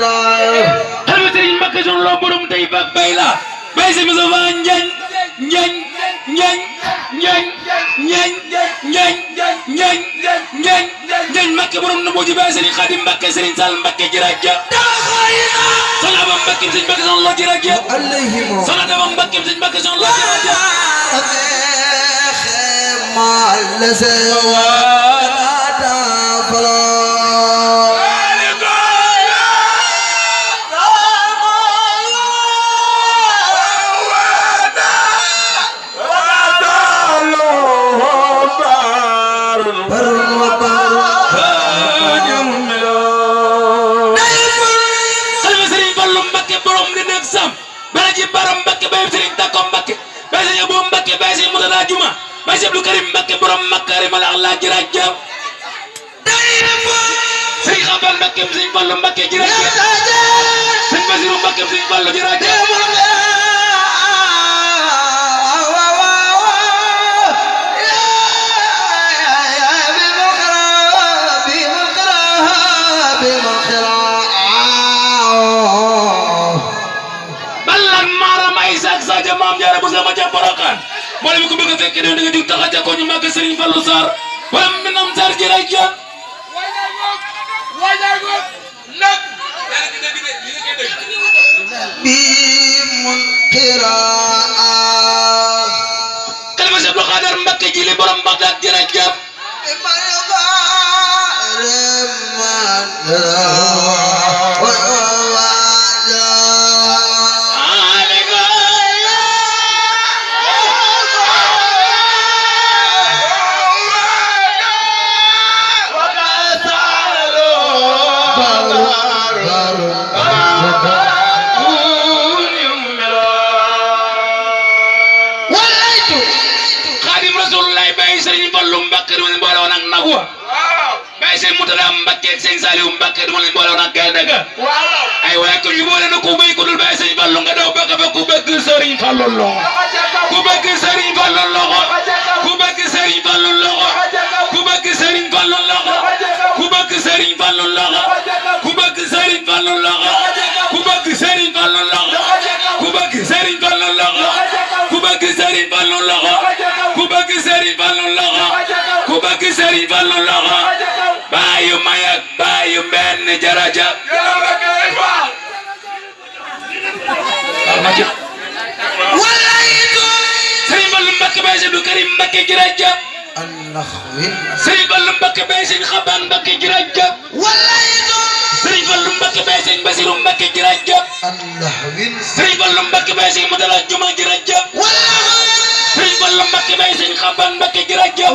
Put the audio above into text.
xalifa Serigne Mbacké Soxna Lo borom tey bak bay la bay si Moussa Fa njañ njañ njañ njañ njañ njañ njañ njañ njañ Mbacké borom na boji bay Serigne Khadim Mbacké Serigne Sall Mbacké jiraja Soxna Ba Mbacké Serigne Mbacké Soxna Lo jiraja Soxna Daba Mbacké Serigne Mbacké Soxna Lo jiraja Baye Abdou Karim Mbacké borom Makarim al Akhlaq jiraja Serigne Xaban Mbacké Serigne Fallou Mbacké jiraja Serigne Bassirou Mbacké Serigne Fallou jiraja Ballan Maram Aïssa ak Sadia Mame Diarra bu sama ca Borokan wala mi ko bëgg a fekk da nga jug taxa ca ko ñu màgg Serigne Fallou Sarr wala minam Sarr jiraja wajago nak bi munqira kalma Cheikh Abdou Khadar Mbacké jili borom Bagdad jiraja Serigne Moutala Mbacké ak Serigne Saliou Mbacké duma leen boole woon ak gaynde ga ay waaye ko ñu boole na ku béy ko dul bàyyi Serigne Fallou nga daw bëgg ba ku bëgg Serigne Fallou loxo ku bëgg Serigne Fallou loxo ku bëgg Serigne Fallou loxo ku bëgg Serigne Fallou loxo ku bëgg Serigne Fallou loxo ku bëgg Serigne Fallou loxo ku bëgg Serigne Fallou loxo ku bëgg Serigne Fallou loxo ku bëgg Serigne Fallou loxo ku bëgg Serigne Fallou loxo ku bëgg Serigne Fallou loxo bayu mayak bayu benn jaraja Serigne Fallou Mbacké Baye Abdou Karim Mbacké jaraja Serigne Fallou Mbacké Baye Serigne Xaban Mbacké jaraja Serigne Fallou Mbacké Baye Serigne Bassirou Mbacké jaraja Serigne Fallou Mbacké Baye Serigne Moutala Juma jaraja Serigne Fallou Mbacké Baye Serigne Xaban Mbacké jaraja